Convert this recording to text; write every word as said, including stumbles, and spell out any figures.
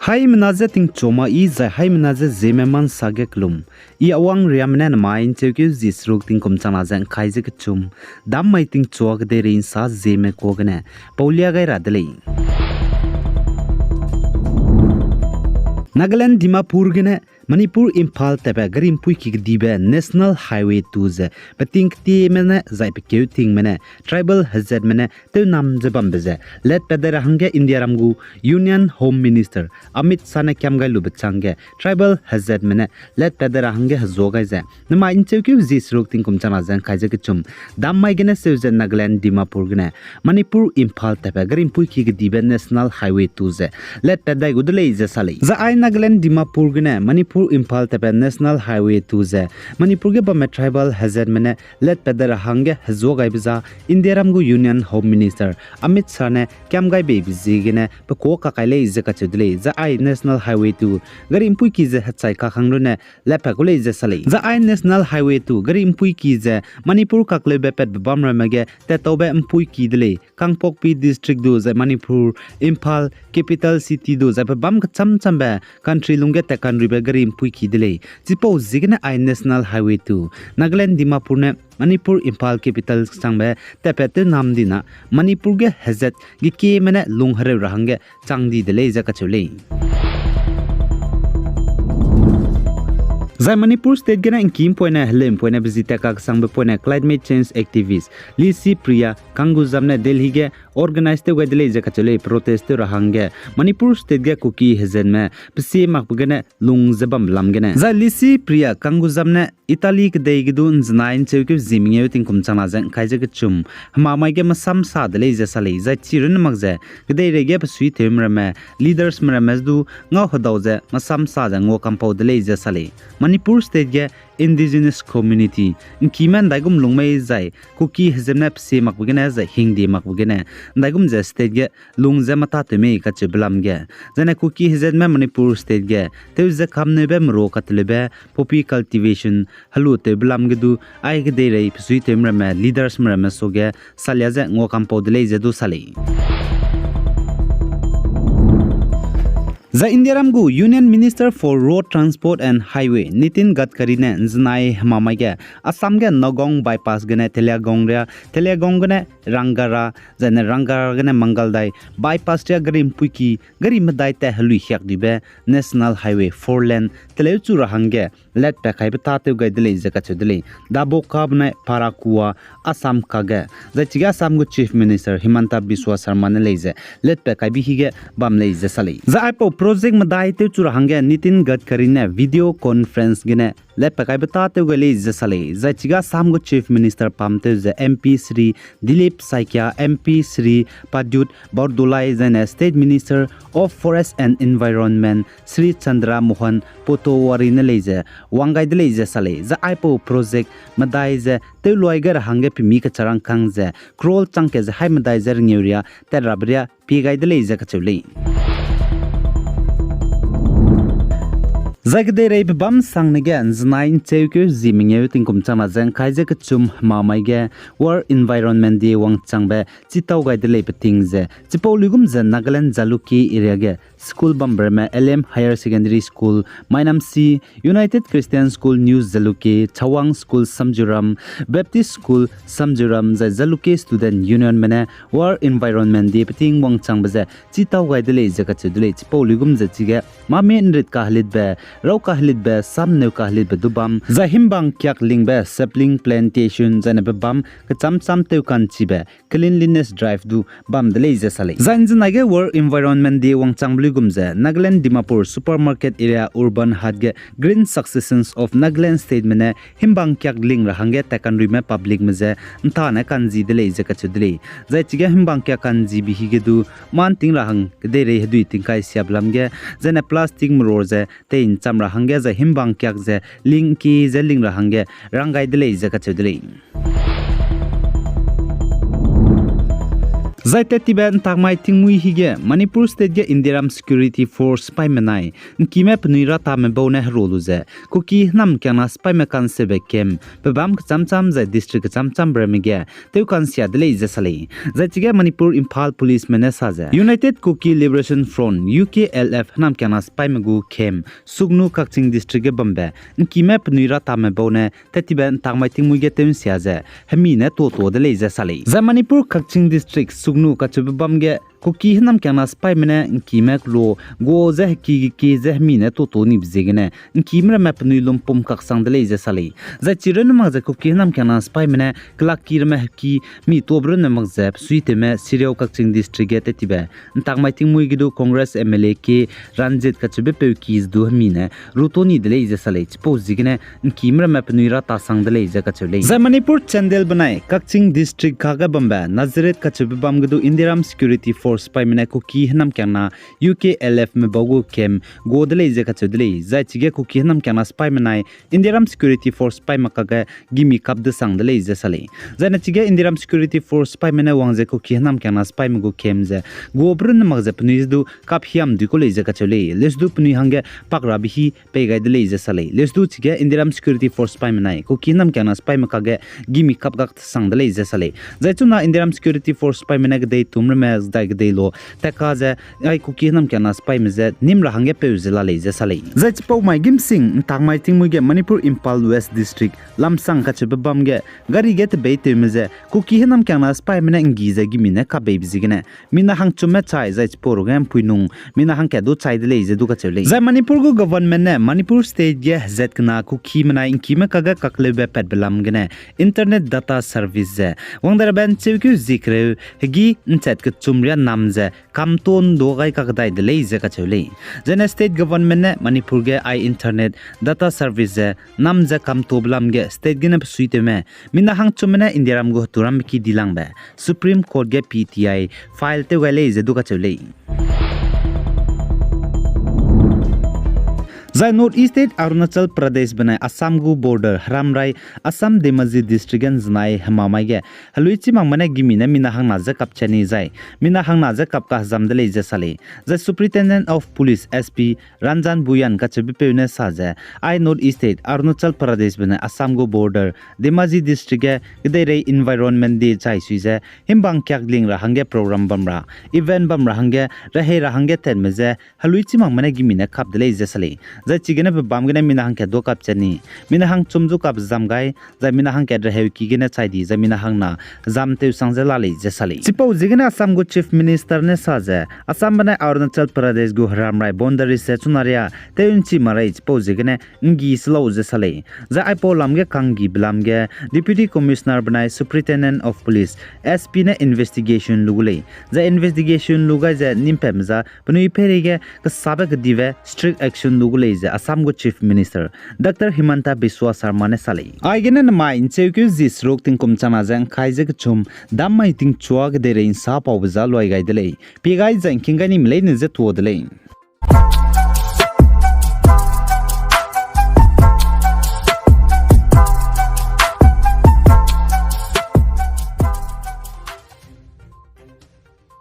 Haimena je tingchuame I zai haimena je Zeme ma nsa ge kelum. I Awang Riame ne nemai ’ncheukeu zie seruk tingkum changna ze ’ngkai ze kechum, dam mai tingchua kedeirei ’nsa Zeme kuâ gene paulia gai ra de lei. Nagaland Dimapur gene Manipur Imphal tatbe gari ’mpuiki kedibe National Highway two ze peting ketieme ne zai pekeu tingme ne tribal hezatme ne tewnam ze bambe ze letpat dai ra hangge Indiaram gu Union Home Minister Amit Shah ne kiam gai lube chângge tribal hezatme ne letpat dai ra hangge hezuâ gai ze nemai ’ncheukeu zie seruk tingkum changna ze ’ngkai ze kechum, dam mai gene seu ze Nagaland Dimapur gene Manipur Imphal tatbe gari ’mpuiki kedibe National Highway two ze letpat dai gu de lei ze sa lei. Zai ai Nagaland Dimapur gene Manipur Imphal tatbe National Highway two ze Manipur ge bamme tribal hezatme ne letpat dai ra hangge hezuâ gaibe za Indiaram gu Union Home Minister Amit Shah ne kiam gai beibe ziegene pekuâ kakai lei ze kacheu de lei. Zai ai National Highway two gari ’mpuiki ze hechai kakhang runne letpat ku lei ze sa lei. Zai ai National Highway two gari ’mpuiki ze Manipur kakleube patbe bam ramme ge tattaube ’mpuiki de lei. Kangpokpi District du zai Manipur, Imphal, capital city du zai pebâm kechâm châmbe country lungge tat kanruibe gari ’mpuiki de lei. Chipau ziegene ai National Highway two Nagaland Dimapur ne Manipur Imphal capital changbe tatpat tewnam dina Manipur ge hezat gekieme ne lung hereu ra hangge chang di de lei ze kacheu lei. Zai Manipur State gene ’ngkî ’mpoine heleu ’mpoine bezi tat kaksangbe poine climate change activist Lisi Priya Kangujam ne Delhi ge organize tew gai de lei ze kacheu lei, protest tew ra hangge Manipur State ge Kuki hezatme pesie makbe gene lung ze bambe lam gene. Zai Lisi Priya Kangujam ne Italy kedei ge du ’nzenai ’ncheukeu zie mengeu tingkum changna ze ’ngkai ze kechum, hemamai ge mesam sa de lei ze sa lei. Zai chi runne mak ze kedeireige besuitewme ramme, leadersme ramme du ngau hedau ze mesam sa ze ngua kampau de lei ze sa lei. Manipur State ge indigenous community ’ngkîme ’ndaigum lung mei zai Kuki hezatme pesie makbe gene zai hingdie makbe gene ’ndaigum ze state ge lung ze metatew mei kacheube lam ge. Zaine Kuki hezatme Manipur State ge tew ze kamneube merua kateleube poppy cultivation helu tewbe lam ge du ai kedeirei besuitewme ramme, leadersme ramme suage salia ze ngua kampau de lei ze du sa lei. Zai Indiaram gu Union Minister for Road Transport and Highway Nitin Gadkari ne ’nzenai hemamai ge Assam ge Nagaon bypass gene Taliagaon ria, Taliagaon gene Rangara, zaine Rangara gene Mangaldai bypass ria gari ’mpuiki, gari medai tat helui hiakdibe National Highway four lane teleu chu ra hangge letpat kaibe tâtew gai de lei ze kacheu de lei. Daboka benai Parakua Assam kage, zai chige Assam gu Chief Minister Himanta Biswa Sarma ne lei ze letpat kaibe hige bam lei ze sa lei. Zai aipau project medai tew chu ra hangge Nitin Gadkari ne video conference gene letpat kaibe tâtew gai lei ze sa lei. Zai chige Assam gu Chief Minister pam tew ze M P Shri Dilip Saikia, M P Shri Pradyut Bardoloi, zaine State Minister of Forest and Environment Shri Chandra Mohan Patowary ne lei ze wang gai de lei ze sa lei. Zai aipau project medai ze tewluai gai ra hangge pemi kecharangkâng ze crore changkat ze hai medai ze rengeu ria tat rabe ria pie gai de lei ze kacheu lei. Zai kedeireibe bâm sangne ge ’nzenai ’ncheukeu zie mengeu tingkum changna ze ’ngkai ze kechum hemamai ge World Environment Day wangchangbe chitau gai de lei peting ze chipau luigum ze Nagaland Jalukie area ge school bambe ramme L M Higher Secondary School, Mainamsi United Christian School, New Jalukie, Chawang School Samjiram, Baptist School Samjiram, zai Jalukie Student Unionme ne World Environment Day peting wangchangbe ze chitau gai de lei ze kacheu de lei. Chipau luigum ze chige mâ-mie ’nrit kahelitbe, rau kahelitbe, samneu kahelitbe du bam, zai himbang kiak lingbe, sapling plantation, zaine pebâm kechâm châm tew ka'nchibe, cleanliness drive du bam de lei ze sa lei. Zai ’nzenai ge World Environment Day wangchangbe luigum ze Nagaland Dimapur Supermarket Area Urban Haat ge Green Successions of Nagaland Stateme ne himbang kiak ling ra hangge tat kanruime publicme ze ’ntane ka'nzi de lei ze kacheu de lei. Zai chige himbang kiak ka'nzibe hige du mâ ’nting ra hang kedeirei hedui tingkai siabe lam ge, zaine plastic meror ze tei'ncham ra hangge zai himbang kiak ze ling ’ngkie ze ling ra hangge rang gai de lei ze kacheu de lei. Zai tat tibe ’ntakmai tingmuî hige Manipur State ge Indiaram Security Force sipaime nai ’ngkime penui ratame bau ne hero lu ze Kuki hênamkiangna sipaime kanseube camp pebâm kechâmchâm zai district kechâmchâmbe ramme ge tewka'nsia de lei ze sa lei. Zai chige Manipur Imphal policeme ne sa ze United Kuki Liberation Front, U K L F hênamkiangna sipaime gu camp Sugnu Kakching District ge bambe ’ngkime penui ratame bau ne tat tibe ’ntakmai tingmuî ge tew'nsia ze hemi ne tuâtuâ de lei ze sa lei. Zai Manipur Kakching District Sugnu kacheube bâm ge Kuki hênamkiangna sipaime ne ’ngkime kelo gua ze heki ge kie ze hemi ne tuâtuâ nibe ziegene ’ngkime ramme penui lumpum kaksang de lei ze sa lei. Zai chirunne mak ze Kuki hênamkiangna sipaime ne kelakki ramme heki mi tuâbe runne mak ze besuitewme Siriau Kakching District ge tat tibe ’ntakmai tingmuî ge du Congress M L A K Ranjit kacheube peu ki ze du hemi ne rutuâ ni de lei ze sa lei. Chipau ziegene ’ngkime ramme penui ratasang de lei ze kacheu lei. Zai Manipur Chandel benai Kakching District kage bambe Nazareth kacheube bâm ge du Indiaram Security Force sipaime ne Kuki hênamkiangna U K L Fme bau gu camp gua de lei ze kacheu de lei. Zai chige Kuki hênamkiangna sipaime nai Indiaram Security Force sipaime kage gimi kap desang de lei ze sa lei. Zai ne chige Indiaram Security Force sipaime ne wang ze Kuki hênamkiangna sipaime gu camp ze guabe runne mak ze penui ze du kaphiam dui ku lei ze kacheu lei. Leuse du penui hangge pak rabe hî pei gai de lei ze sa lei. Leuse du chige Indiaram Security Force sipaime nai Kuki hênamkiangna sipaime kage gimi kap gak desang de lei ze sa lei. Zai chuna Indiaram Security Force sipaime ne kedei tum ramme dai kedei lo tat ka ze ai Kuki hênamkiangna sipaime je nîm ra hangge peu ze la lei ze sa lei. Zai chipau mai gîmsing ’ntakmai tingmuî ge Manipur Imphal West District Lamsang kacheube bâm ge gari ge tebeitewme je Kuki hênamkiangna sipaime ne ’nggi ze gimi ne kapbeibe ziegene mina hangchumme chai zai chipau ruge ’mpuinung mina hangkat du chai de lei ze du kacheu lei. Zai Manipur gu government ne Manipur State ge hezat kena Kukime nai ’ngkime kage kakleube patbe lam gene Internet Data Service ze wang dai rabe ’ncheukeu zie kereu hegî ’nchat kechum riâ nam ze kamtuâ ’ndu gai kakdai de lei ze kacheu lei. Zai ne state government ne Manipur ge ai Internet Data Service ze nam ze kamtuâbe lam ge state gene besuitewme mina hangchumme ne Indiaram gu heturambe ki dilangbe Supreme Court ge P T I file tew gai lei ze du kacheu lei. Zai North East State Arunachal Pradesh benai Assam gu border heramrai Assam Dhemaji District ge ’nzenai hemamai ge heluichimakme ne gimi ne mina hangna je kapchat ni zai mina hangna je kap kahezam de lei ze sa lei. Zai Superintendent of Police, S P, Ranjan Bhuyan kacheubepeu ne sa ze, ai North East State Arunachal Pradesh benai Assam gu border Dhemaji District ge kedeirei Environment Day chai sui ze himbang kiakling ra hangge program bam ra, event bam ra hangge rehei ra hangge tatme je heluichimakme ne gimi ne kap de lei ze sa lei. Zai chigene pebâm gene mina hangkat du kapchat ni, mina hangchum zu kapzam gai, zai mina hangkat reheuki gene chai di zai mina hangna zam tewsang ze la lei ze sa lei. Chipau ziegene Assam gu Chief Minister ne sa ze, Assam benai Arunachal Pradesh gu heramrai boundary se chuna ria tew'nchi ma rei chipau ziegene ’nggi se lau ze sa lei. Zai aipau lam ge ka'nggibe lam ge Deputy Commissioner benai Superintendent of Police, S P ne investigation lu gu lei. Zai investigation lu gai ze nîm patme za penui peireige kesabe kedibe strict action lu gu lei ze Assam gu Chief Minister Doctor Himanta Biswa Sarma ne sa lei. Aigene nemai ’ncheukeu zie seruk tingkum changna ze ’ngkai ze kechum, dam mai tingchua kedeirei ’nsa paube za luai gai de lei. Pie gai zai ’ngking gai nime leine je tuâ de lei.